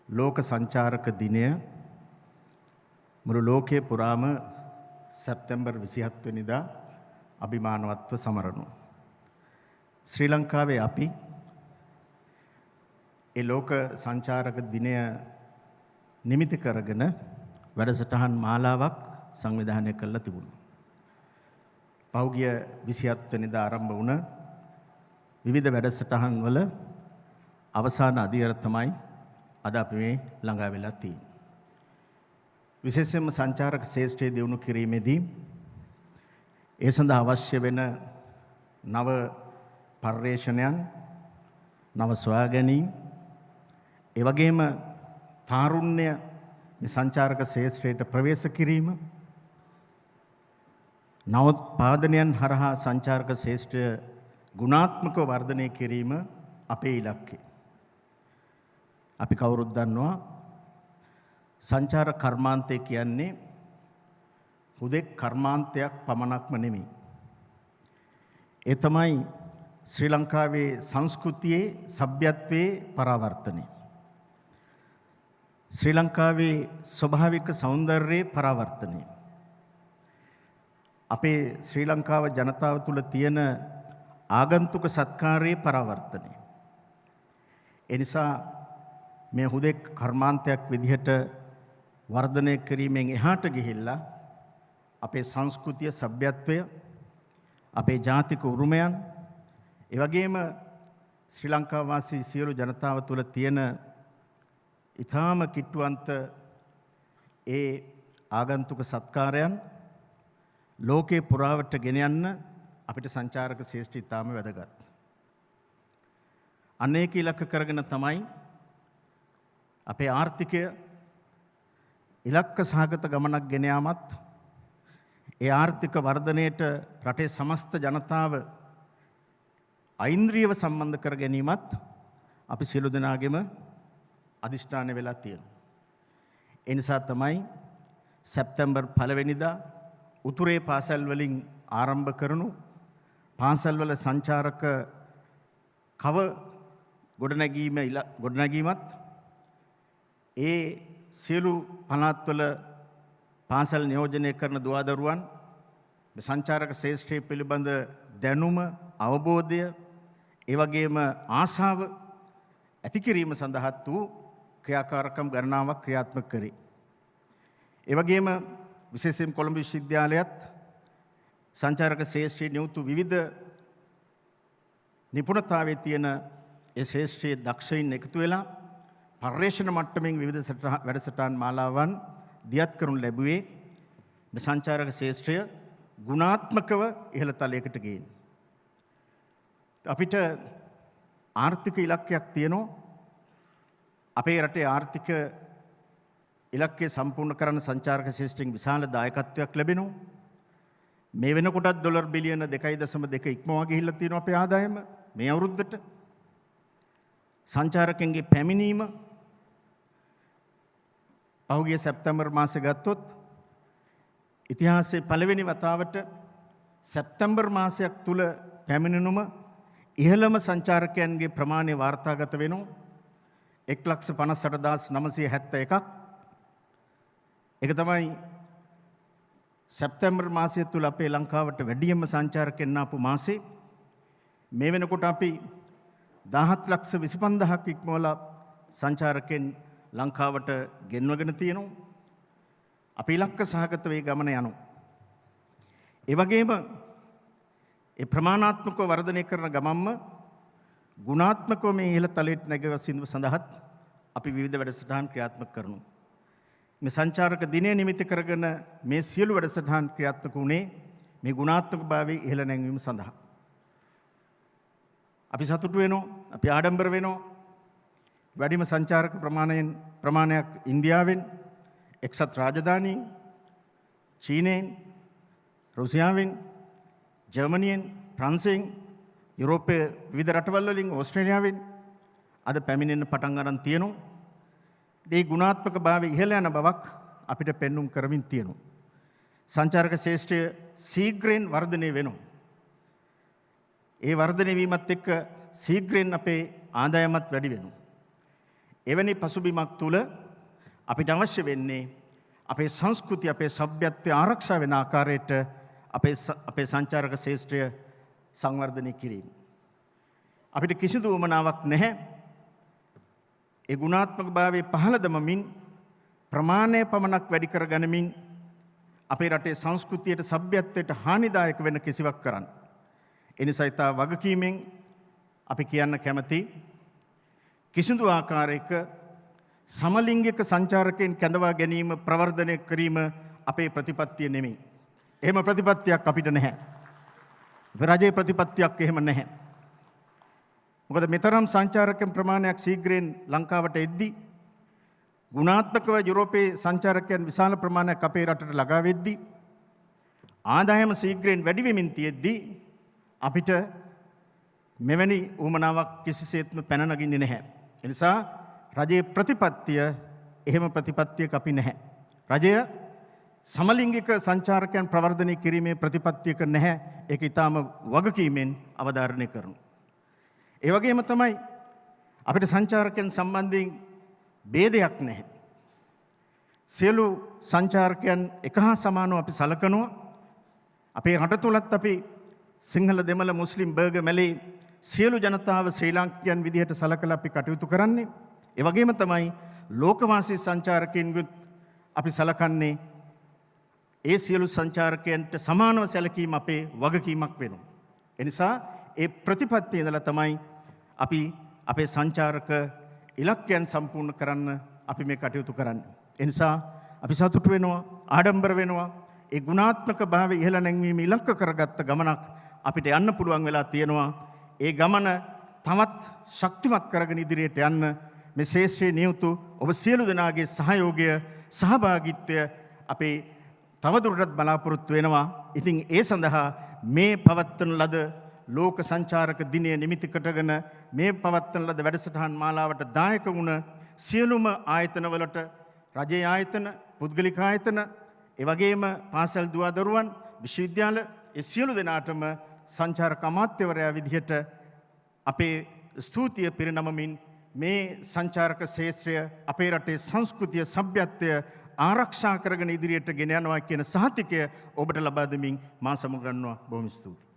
ලෝක සංචාරක දිනය මුළු ලෝකය පුරාම සැප්තැම්බර් 27 වෙනිදා අභිමානවත්ව සමරනවා. ශ්‍රී ලංකාවේ අපි ඒ ලෝක සංචාරක දිනය නිමිති කරගෙන වැඩසටහන් මාලාවක් සංවිධානය කරලා තිබුණා. පහුගිය 27 වෙනිදා ආරම්භ වුණ විවිධ වැඩසටහන් වල අවසාන අදියර තමයි අද අපි මේ ළඟා වෙලා තියෙන්නේ. විශේෂයෙන්ම සංචාරක ක්ෂේත්‍රය දියුණු කිරීමේදී ඒ සඳහා අවශ්‍ය වෙන නව පර්යේෂණයන්, නව සොයා ගැනීම්, ඒ වගේම තාරුණ්‍ය මේ සංචාරක ක්ෂේත්‍රයට ප්‍රවේශ කිරීම, නවෝත්පාදනයන් හරහා සංචාරක ක්ෂේත්‍රය ගුණාත්මකව වර්ධනය කිරීම අපේ ඉලක්කය. අපි කවුරුත් දන්නවා, සංචාර කර්මාන්තය කියන්නේ හුදෙක් කර්මාන්තයක් පමණක්ම නෙමෙයි. ඒ තමයි ශ්‍රී ලංකාවේ සංස්කෘතියේ, සભ્યත්වයේ පරාවර්තනය. ශ්‍රී ලංකාවේ ස්වභාවික සෞන්දර්යයේ පරාවර්තනය. අපේ ශ්‍රී ලංකාව ජනතාව තුළ තියෙන ආගන්තුක සත්කාරයේ පරාවර්තනය. ඒ නිසා මේ හුදෙක් කර්මාන්තයක් විදිහට වර්ධනය කිරීමෙන් එහාට ගිහිල්ලා අපේ සංස්කෘතිය, සભ્યත්වය, අපේ ජාතික උරුමයන්, ඒ වගේම ශ්‍රී ලංකා වාසී සියලු ජනතාව තුළ තියෙන ඉතාම කිට්ටුවන්ත ඒ ආගන්තුක සත්කාරයන් ලෝකේ පුරාවට ගෙන යන්න අපිට සංචාරක ක්ෂේත්‍රය ඉතාම වැදගත්. අන්න ඒක ඉලක්ක කරගෙන තමයි අපේ ආර්ථිකය ඉලක්ක සහගත ගමනක් ගෙන යාමත්, ඒ ආර්ථික වර්ධනයට රටේ සමස්ත ජනතාව ඓන්ද්‍රියව සම්බන්ධ කර ගැනීමත් අපි සියලු දෙනාගේම අධිෂ්ඨානය වෙලා තියෙනවා. ඒ නිසා තමයි සැප්තැම්බර් 1 වෙනිදා උතුරේ පාසල් වලින් ආරම්භ කරනු පාසල්වල සංචාරක කව ගොඩනැගීමත්, ඒ සියලු පළාත්වල පාසල් නියෝජනය කරන දුවාදරුවන් මේ සංචාරක ක්ෂේත්‍රය පිළිබඳ දැනුම, අවබෝධය, ඒ වගේම ආශාව ඇති කිරීම සඳහාත් වූ ක්‍රියාකාරකම් ගණනාවක් ක්‍රියාත්මක කරේ. ඒ වගේම විශේෂයෙන් කොළඹ විශ්වවිද්‍යාලයත් සංචාරක ක්ෂේත්‍රයේ නියුතු විවිධ නිපුණතාවයේ තියෙන ඒ ක්ෂේත්‍රයේ දක්ෂයින් එකතු වෙලා පර්යේෂණ මට්ටමින් විවිධ වැඩසටහන් මාලාවන් දියත් කරනු ලැබුවේ මේ සංචාරක ක්ෂේත්‍රය ගුණාත්මකව ඉහළ තලයකට ගේන්න. අපිට ආර්ථික ඉලක්කයක් තියෙනවා. අපේ රටේ ආර්ථික ඉලක්කය සම්පූර්ණ කරන්න සංචාරක ක්ෂේත්‍රයෙන් විශාල දායකත්වයක් ලැබෙනවා. මේ වෙනකොටත් ඩොලර් බිලියන 2.2 ඉක්මවා ගිහිල්ලා තියෙනවා අපේ ආදායම මේ අවුරුද්දට. සංචාරකයන්ගේ පැමිණීම පහුගිය සැප්තැම්බර් මාසෙ ගත්තොත් ඉතිහාසයේ පළවෙනි වතාවට සැප්තැම්බර් මාසයක් තුල පැමිණෙනුම ඉහළම සංචාරකයන්ගේ ප්‍රමාණය වාර්තාගත වෙනවා, 1,58,971ක්. ඒක තමයි සැප්තැම්බර් මාසය තුල අපේ ලංකාවට වැඩියෙන්ම සංචාරකයන් ආපු මාසේ. මේ වෙනකොට අපි 17,25,000ක් ඉක්මවලා සංචාරකයන් ලංකාවට ගෙන්වගෙන තියෙනවා. අපි ඉලක්ක සහගත වේ ගමන යනවා. ඒ වගේම ඒ ප්‍රමාණාත්මකව වර්ධනය කරන ගමන්ම ගුණාත්මකව මේ ඉහළ තලයට නැගවසීම සඳහාත් අපි විවිධ වැඩසටහන් ක්‍රියාත්මක කරනවා. මේ සංචාරක දිනය නිමිති කරගෙන මේ සියලු වැඩසටහන් ක්‍රියාත්මක වුණේ මේ ගුණාත්මක භාවයේ ඉහළ නැංවීම සඳහා. අපි සතුටු වෙනවා, අපි ආඩම්බර වෙනවා. වැඩිම සංචාරක ප්‍රමාණයක් ඉන්දියාවෙන්, එක්සත් රාජධානීන්, චීනයෙන්, රුසියාවෙන්, ජර්මනියෙන්, ප්‍රංශයෙන්, යුරෝපයේ විවිධ රටවල් වලින්, ඕස්ට්‍රේලියාවෙන් අද පැමිණෙන්න පටන් අරන් තියෙනවා. ඒ ගුණාත්මක භාවය ඉහළ යන බවක් අපිට පෙන්නුම් කරමින් තියෙනවා. සංචාරක ක්ෂේත්‍රය ශීඝ්‍රයෙන් වර්ධනය වෙනවා. ඒ වර්ධනය වීමත් එක්ක ශීඝ්‍රයෙන් අපේ ආදායමත් වැඩි වෙනවා. එවැනි පසුබිමක් තුල අපිට අවශ්‍ය වෙන්නේ අපේ සංස්කෘතිය, අපේ සભ્યත්වය ආරක්ෂා වෙන ආකාරයට අපේ සංචාරක ක්ෂේත්‍රය සංවර්ධනය කිරීම. අපිට කිසිදු උවමනාවක් නැහැ ඒ ගුණාත්මක භාවයේ පහළ දමමින්, ප්‍රමාණය පමණක් වැඩි කර ගනිමින් අපේ රටේ සංස්කෘතියට, සભ્યත්වයට හානිදායක වෙන කිසිවක් කරන්න. ඒ නිසා ඉතා වගකීමෙන් අපි කියන්න කැමති, කිසිදු ආකාරයක සමලිංගික සංචාරකයන් කැඳවා ගැනීම ප්‍රවර්ධනය කිරීම අපේ ප්‍රතිපත්තිය නෙමෙයි. එහෙම ප්‍රතිපත්තියක් අපිට නැහැ. රජයේ ප්‍රතිපත්තියක් එහෙම නැහැ. මොකද මෙතරම් සංචාරකයන් ප්‍රමාණයක් ශීඝ්‍රයෙන් ලංකාවට එද්දී, ගුණාත්මකව යුරෝපයේ සංචාරකයන් විශාල ප්‍රමාණයක් අපේ රටට ළඟා වෙද්දී, ආදායම ශීඝ්‍රයෙන් වැඩි වෙමින් තියෙද්දී, අපිට මෙවැනි උවමනාවක් කිසිසේත්ම පැන නගින්නේ නැහැ. ඒ නිසා රජයේ ප්‍රතිපත්තිය එහෙම ප්‍රතිපත්තියක අපි නැහැ. රජය සමලිංගික සංචාරකයන් ප්‍රවර්ධනය කිරීමේ ප්‍රතිපත්තියක නැහැ. ඒක ඉතාම වගකීමෙන් අවධාරණය කරනවා. ඒ වගේම තමයි අපිට සංචාරකයන් සම්බන්ධයෙන් භේදයක් නැහැ. සියලු සංචාරකයන් එක හා සමානව අපි සලකනවා. අපේ රට තුලත් අපි සිංහල, දෙමළ, මුස්ලිම්, බර්ගර්, මැලේ සියලු ජනතාව ශ්‍රී ලාංකිකයන් විදිහට සලකලා අපි කටයුතු කරන්නේ. ඒ වගේම තමයි ලෝකවාසී සංචාරකයන්ගුත් අපි සලකන්නේ. ඒ සියලු සංචාරකයන්ට සමානව සැලකීම අපේ වගකීමක් වෙනවා. ඒ නිසා ඒ ප්‍රතිපත්තිය ඉඳලා තමයි අපි අපේ සංචාරක ඉලක්කයන් සම්පූර්ණ කරන්න අපි මේ කටයුතු කරන්නේ. ඒ නිසා අපි සතුටු වෙනවා, ආඩම්බර වෙනවා. ඒ ගුණාත්මක භාවය ඉහළ නැංවීම ඉලක්ක කරගත්ත ගමනක් අපිට යන්න පුළුවන් වෙලා තියෙනවා. ඒ ගමන තවත් ශක්තිමත් කරගෙන ඉදිරියට යන්න මේ ක්ෂේත්‍රයේ නියුතු ඔබ සියලු දෙනාගේ සහයෝගය, සහභාගීත්වය අපේ තවදුරටත් බලාපොරොත්තු වෙනවා. ඉතින් ඒ සඳහා මේ පවත්වන ලද ලෝක සංචාරක දිනය නිමිති කොටගෙන මේ පවත්වන ලද වැඩසටහන් මාලාවට දායක වුණ සියලුම ආයතනවලට, රජයේ ආයතන, පුද්ගලික ආයතන, ඒ වගේම පාසල් දුවා දරුවන්, විශ්වවිද්‍යාල, ඒ සියලු දෙනාටම සංචාරක අමාත්‍යවරයා විදිහට අපේ ස්තුතිය පිරිනමමින්, මේ සංචාරක ක්ෂේත්‍රය අපේ රටේ සංස්කෘතිය, සભ્યත්වය ආරක්ෂා කරගෙන ඉදිරියට ගෙන යනවා කියන සහතිකය ඔබට ලබා දෙමින් මා සමුගන්නවා. බොහොම ස්තුතියි.